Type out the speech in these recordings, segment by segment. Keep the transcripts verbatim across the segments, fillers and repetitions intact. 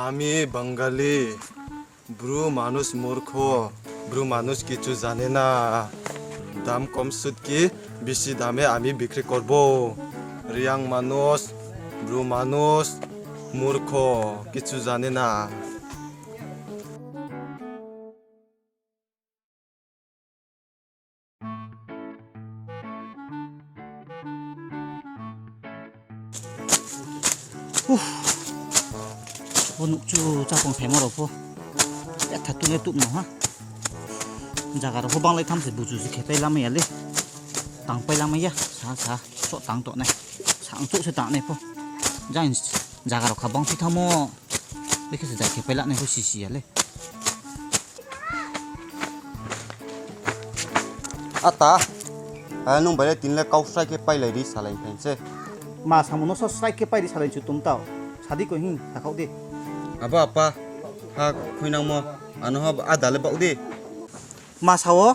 আমি বাঙালি। ব্রু মানুষ মূর্খ, ব্রু মানুষ কিছু জানে না। দাম কম সুদ কি বেশি দামে আমি বিক্রি করব। রিয়াং মানুষ, ব্রু মানুষ মূর্খ, কিছু জানে না। Uff. Bo nouhchu chápung saimo rao pho. Betha tuh le tuh no ha. Zaga rao pho banglai tham se buju se khepai lamai ya le. Tangpai lamai ya. Sa sa. Soh tang tongnai. Sa ang chouh se tangnai pho. Jang zaga rao kha bangphi thanngmo. Bekhe se jai khepai lanai pho sisi ya le. Ata, a, nung bai le tini le kau srai khe pailai ri salai phai se. Ma samo no so srai khe pai ri salai chu tum tau. Sadi ko hing, sakhaoh di. Abo apa, ha khuinangmo, ano ha ada le baoh di. Ma sao,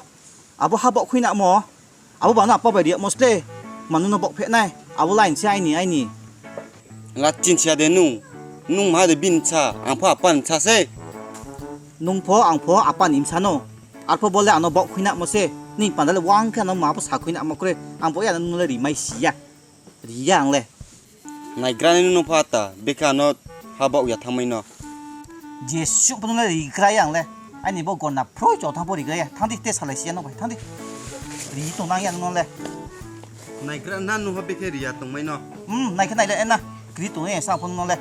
abo ha baoh khuinangmo, abo ba no apa bai ri yagmo sle, manu no baoh phehnai, abo line se aini, aini. Lachin sia de nung, nung ma de bini bsa, ang pho apa ni bsa se. Nung pho, ang pho apa ni bsa no. Arpho bo le ano baoh khuinangmo se, nini panda le wang khe ano ma pho sa khuinangmo kre, ang bo ya no nung le rimai si ya. Ri ya ang le. Naigra ni nung no pho ata, bekhe ano ha baoh ya thanngmai no. Jesuh pho nung le rigra ya ang le. Aini bo gona phroi cho thanng pho rigra ya. Thanng di te salai si ya no bai, thanng di. Ri tongnang ya nung no le. Naigra na nung ha bekhe ri ya tongmai no. Hmm, nai khe nai le na. Kri tongnai ya sa pho nung no le.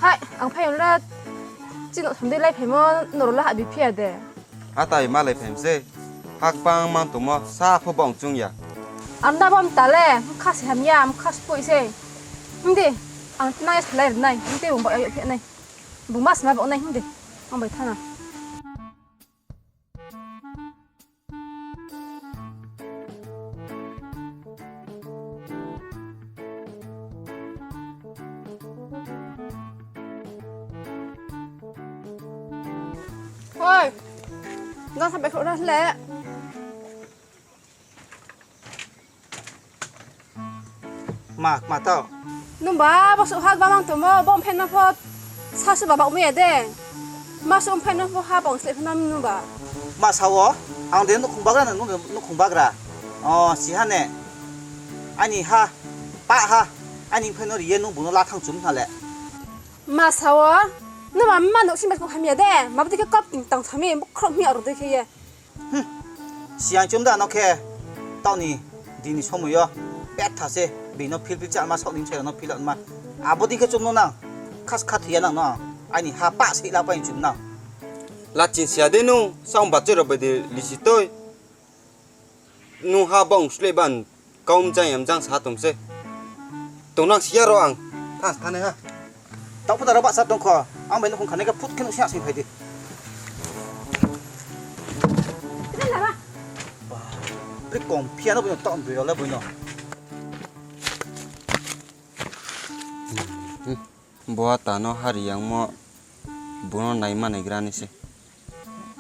Hai, ang phai le chini somdei lai phaimo, nrao le hahbi phi ya de. Atai ma lai phaimo se, hakbang mang tongmo, sa pho bong chung ya. Ang da bom ta le, mkha se hamya, mkha spoi se. Himdi, ang tinang ya salai rinai, himdi bung baoh ya phi nai. Bung ma sma baoh nai himdi, ang bai thana. Hoi, nang sampai kau dah le. Ma, ma tau. Nung ba, bo suh ha ba mang tongmo, bo mphaino pho sasu ba baoh mi ya de. Ma suh mphaino pho ha baoh sleh phaino nung ba. Ma sao, ang de nouhkhong bagra na, nung de nouhkhong bagra. O, si ha ne. Aini ha, pa ha, aini mphaino ri ye nung bung no la thang chum na le. Ma sao, nung ma, ma nouh sing ba kau ham ya de, ma bo dei khe kop ting tang sami, bo khrop mi aro dei khe ye. Hmm. Siang chum da no khe, taoh ni, dini somoi yo, betha se, bini no phil phil chama, saoh ni bsai rao no phil ma. Abo dei khe chum no nang, khas kha thoi ya nang no, aini ha pa se la pai chum nang. Lachin sia de nung, saoh bachoi rao bai de lisi toi. Nung ha bong sleh ban, kau mjang ya mjang sa tong se. Tongnang si ya ro ang. Tha, thanai ha. Taoh pho da ro bahcha tong kho. Ang bai nouhkhong khanai khe phut khe nouh siya sing phai di. Ba, bri kom phiya no bui no taoh bri ro le bui no. Bo ata no hari yangmo, bo no naima naigra ni se.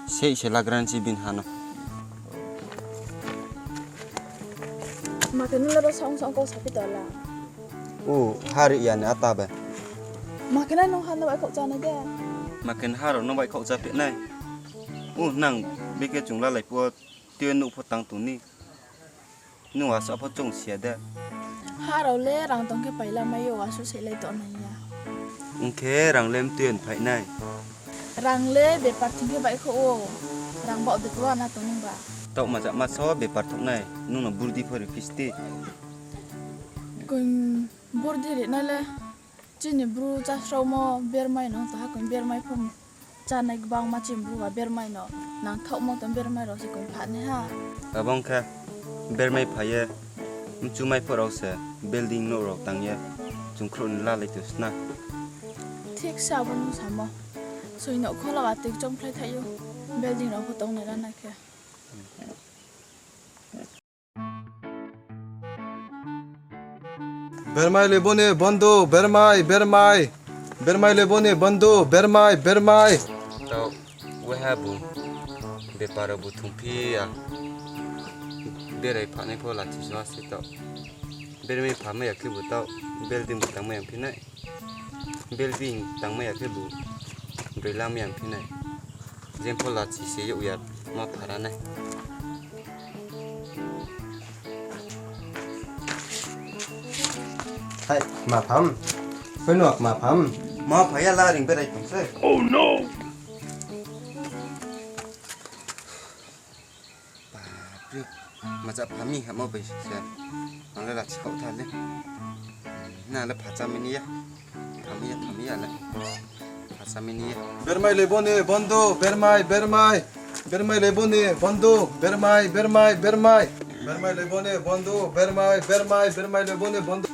Sei se lagra ni se bini ha no. Ma khe nung le ba saong saong kau saphi tola. O, hari ya ni ata bai. Ma khe nai nung ha no bai khouh chá nai de. Ma khe ha rao no bai khouh chá phi nai. O, nang bikhe chung lalai phuh wo tui ye nouh pho tang tong ni. Nung asuh pho chung si ya de. Ha rao le rang tong khe paila mai yo, asuh sehlai tongnai ya. Ong khe rang le mtui ye phai nai. Rang le bepar thing khe baihkhouh ou. Rang baoh de khe uana tong nung ba. Taoh ma ja ma so bepar thouh nai. Nung no burdi pho ri phisti. Koing burdi ri nai le. Chini bru chásraomo bermai no tong ha, koing bermai pho chánai gbangma chini bru ba bermai no nangthaohmo tong bermai rao se koing phahnai ha. Abo ong khe bermai phai ye mchumai pho rao se building nouh rao tang ye chung khrouh ni lalai tong sna. Thik se abo nung samo. Soi nouh kholo atoi chomkhlai thaih ou. Building rao pho tongnai ra nai khe. Bermai le boni bondo, bermai, bermai. Bermai le boni bondo, bermai, bermai. Tao, Waiha bu bepar rao bu thungphi ya. Berai phanai pho lachi song se taoh. Bermai phamai ya khe bu taoh, building bu tangmai ya phi nai. Building tangmai ya khe bu broi lamai ya phi nai. Jempho lachi se yag ya, ma phara nai. Hai, ma pham. Koi no ma pham. Ma phaya la ring berai tong se. Oh no! Bapre, macha phami hamo bai se. Ang le lachi khaoh tha le. Na le phacha mini ya. Phami ya, phami ya le. Phacha mini ya. Bermai le boni bondo, bermai, bermai. Bermai le boni bondo, bermai, bermai, bermai. Bermai le boni bondo, bermai, bermai, bermai le boni bondo.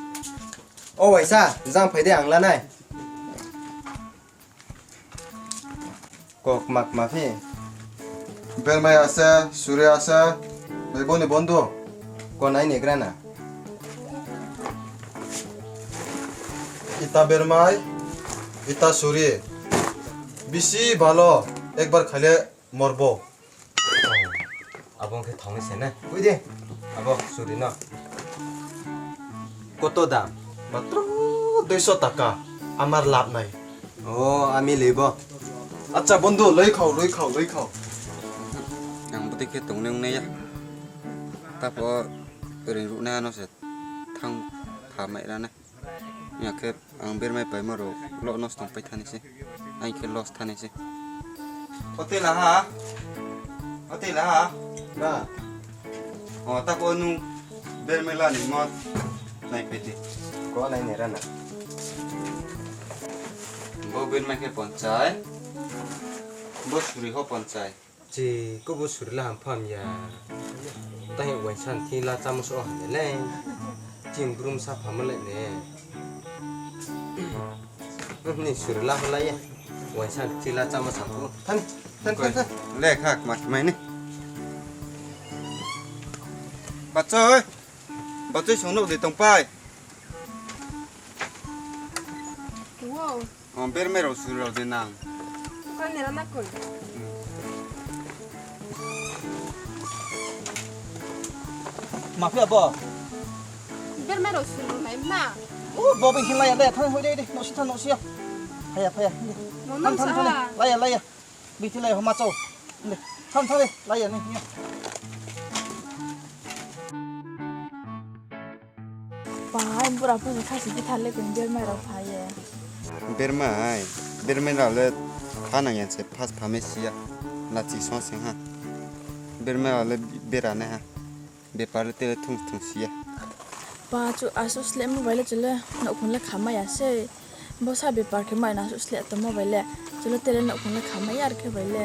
O waisa, jang phai de ang lanai. Kok mak ma phi? Bermai ase, suri ase, bai boni bondo. Ko nai ni grana. Ita bermai, ita suri. Bisi balo, ekbar khaile morbo. Abo khe thang se na. Ui de. Abo suri no. Koto dam? Matro duiso taka. Amar lab nai. O, ami leibo. Acha bondo, loi khao, loi khao, loi khao. Ang bodi khe tong nung nai ya. Tapo ring ruh na no se thang pha mai ra na. Ya khe ang bermai paimo rao lo nosto pai thani se. Ang khe loss thani se. Hotel ha? Hotel ha? Na. O, tako nung bermai la ni mo nai pedi. Ko nai ni rana. Bo bermai khe ponchai. Bo suri ho ponchai. Chi, ko bo suri la ham pham ya. Tahi waisa thi la chamo so ham le. Ching brum sa pham le ne. Ni suri la ho la ya. Waisa thi la chamo sa phu. Than, than, than, than. Le kha ma mai ni. Bachoi. Bachoi song no de tong pai. Wow. O, bermai rao suri rao de nang. Kan ni rana koi. Ma phi abo? Bermai rao suri rao nai ma. O, bo bing khe la ya de, thang hoi de, de, nosi thang nosi ya. Phaya, phaya. Mo tham, tham, tham, la ya, la ya. Bing khe la ya, homa chau. De, tham, tham de, la ya ni. Pai, bura pho ni khasi khe thar le koi bermai rao phai ye. Bermai, bermai rao le pha nang ya se, phas pha me si ya. Lachi song sing ha. Bermai rao le bera nai ha. Bepar le te le thung thung si ya. Pa chu asu sleh mo bai le chu le nouhkhong le khamai ya se. Bosa bepar khe mai na suh sleh tongmo bai le. Chule tele nouhkhong le khamai ya ar khe bai le.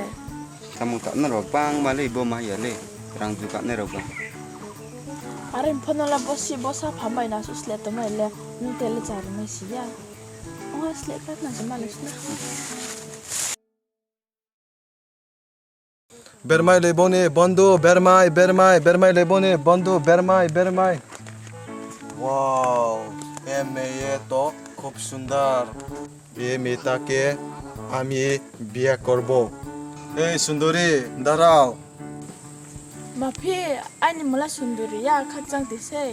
Samung tangnai rao bangma le bo ma ya le. Rang ju kanai rao bang. Are pho no la bosi bosa pha mai na suh sleh tongmo bai le. Nung tele chari mai si ya. Ong ha sleh kha na se ma le sna. Bermai le boni bondo, bermai, bermai, bermai le boni bondo, bermai, bermai. Wow, এ মেয়ে তো খুব সুন্দর। এই মেয়েটাকে আমি বিয়ে করব। এই সুন্দরী, দাঁড়াও। Ma phi, aini mula Sunduri ya, khakchang ti sei.